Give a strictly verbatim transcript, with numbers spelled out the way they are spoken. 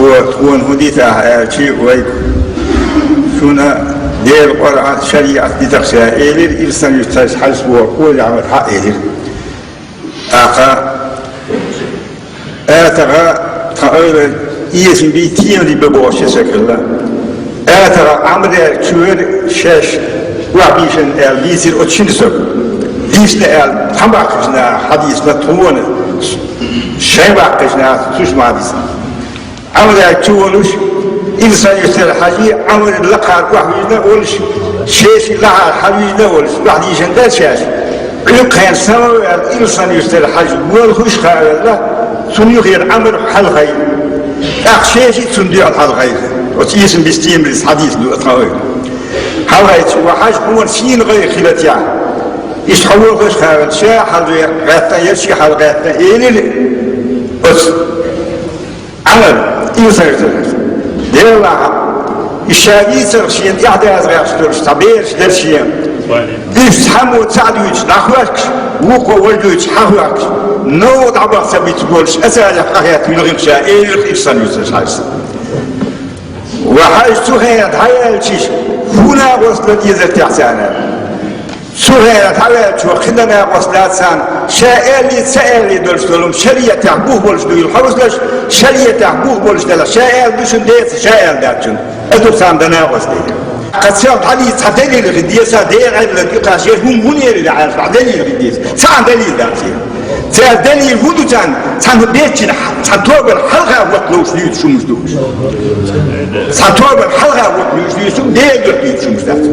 Вот, тхона хӀун дитахь аьлча, вай шуна Делан Къуръан, шариӀат дитахь ша элира, ирсан юьсташ хьажа боху, Ӏамал хьа элира. ТӀаккха атагӀа тхан ойла эсам бий, теман бий бохуш ши саг хилла. АтагӀа Ӏамрел чуьра шаьш охьабийшина аьлла дийцира оцу шина сага. Дийшна аьлла, тхан баккхийчу наха хьадийцина, тхуна шайн баккхийчу наха цуьш ма дийцина. Ӏамрел чу волуш, ирсан юьстара хьажий, Ӏамр лакхара охьавижна а волуш, шеши лахьара хьалвижна а волуш, охьадийшина дара шаьш. Ӏуьйкхена самаваьлла, ирсан юьстара хьажа волхуш хаваьлла, цунна юххера Ӏамр хьалхай. ТӀаккха шеши цунна дуьхьал хьалхай. Оцу эсам бистиймарис хьадийца ду тхан ойла. Хьалхайча, ва хьажа хьуна шена гӀайгӀа хилла техьа. Иштта хьо волхуш хаваьлла, ша хьалхагӀаьттина, я ши хьалхагӀаьттина, элира оцу Ӏамр, ирсан юьстара. Делахь, и ша вийцарх шена тӀаьхьадаза гӀерташ долуш цхьа бераш дара шен. Уьш цхьаммо цхьаъ дуьйцуш дӀахоьхкуш, вукхо вара дуьйцуш хьахоьхкуш, новкъа дӀабаха ца бицболуш, аса аьлла къахетта вилхина ша, элира ирсан юьстара хьажас. Ва хьажа цу хенахь дӀаяьлча, хӀун накъост дан дезара техьа царна? Цу хенахь дӀаваьллачо кхин дан накъост дац царна, ша аьллий, ца аьллий долуш долу шариатехь бух болуш дуйла хьовсалаш, шариатехь бух болуш делахь, ша аьлла ду шуна деца, ша аьлла дац шуна. Аса царна дан накъост дайта. Кхин царна дӀалийца цхьа далил хир деза, Делан Ӏаьллан тӀе кхача, хӀума хӀун элира аьлла, цхьа далил хир деза. Цхьа а далил дац. Церан далил хӀун ду царна? Цхьана беччина, цхьана тобанна хьалха вотта ловш дуьйцуш хӀумаш ду уьш. Цхьана тобанна хьалха вотта ловш дуьйцуш, Делан дуьхьа дуьйцуш хӀумаш дац.